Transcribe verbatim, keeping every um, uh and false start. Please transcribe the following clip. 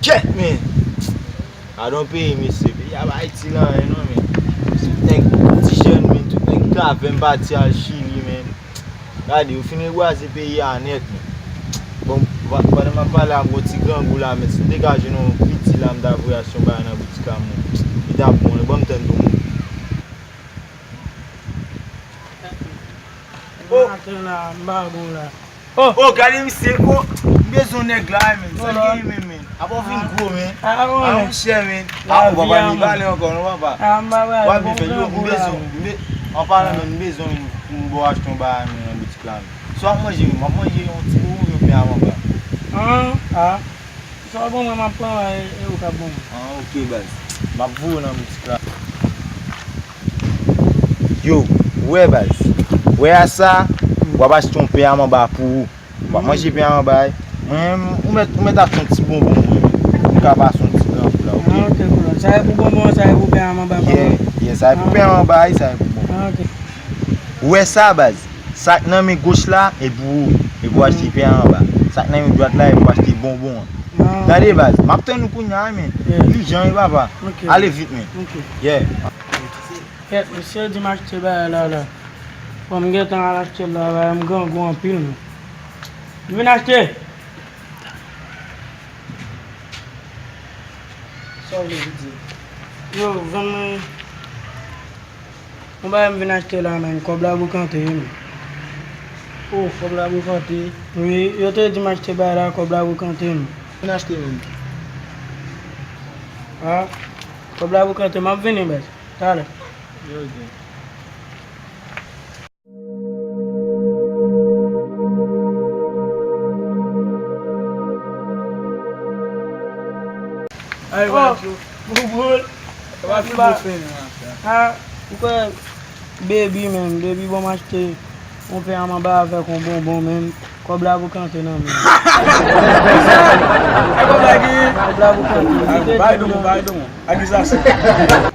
Kèt, men! Gadon peyi, mesye. Peyi a pa itil anyen, non, men. Tout nèg ti jèn, men. Tout nèg k avè m pati al Chili, men. Gade, yo fin rebwaze peyi a nèt, men. Bon, pa- pandan m ap pale a, m gon ti grangou la, men si m te ka jwenn yon piti la, m ta voye achte yon bagay nan boutik la, men. Li t ap bon, wi, ban m tann pou mwen. Oh! Maten la, m pa bon la. Oh! Oh, gade misye, oh! M bezwen nèg la, men. Sa gen, men, men. Apa w vin gwo, men. Ah, ah, monchè, men. Ah, ou pa pral ni pale ankò, non, papa. Ah, m pa pral. W ap byen fè, yo, m bezwen, m be- an palan, men, m bezwen pou m ba w achte yon bagay, men, nan boutik la, men. Sa w ap manje, men, w ap manje yon ti bobo oubyen pen a manba? Ah, ah. Sa w ban mwen, m ap pran, e, e ou k ap ban mwen. Ah, ok, baz. M ap voye w nan boutik la. Yo, ou wè, baz. Ou wè a sa, w ap achte yon pen a manba pou ou. W ap manje pen a manba, wi. Mwen, ou mèt, ou mèt achte yon ti bonbon pou mwen. Pou m ka pase yon ti grangou la, ok? Ah, ok, koulon. Sa e pou bonbon, sa e pou pen a manba, papa? Yeah, yeah, sa e pou pen a manba, wi, sa e pou bonbon. Ah, ok. Ou wè sa, baz? Sa k nan men goch la, e pou ou. E pou achte pen a manba. Sa k nan men dwat la, e pou achte bonbon an. Ah. Gade, baz. M ap tann ou kounye a, men. Yeah. Li jan e papa. Ok. Ale vit, men. Ok. Yeah. Kèt, mesye di m achte bagay la, la. Bon, m gentan al achte l la, bagay m grangou anpil, men. M vin achte. Sa w vle di? Yo, vann mwen. Yon bagay m vin achte la, men. Kòb la boukante, wi, men. Oh, kòb la boukante. Wi, yo te di m achte bagay la, kòb la boukante, men. Vin achte, men. Ah, kòb la boukante, m ap vini, baz. Talè. Yo, ok. Ay, oh, bouboul. Sa va fi bon fè, men, an fè. Ah, ou kwè baby, men, baby, bon, m achte yon pen a manba avèk yon bonbon, men. Kòb la boukante nan men. Ay, kòb la ki? Kòb la boukante. Ay, bay don, bay don. Akizasyon.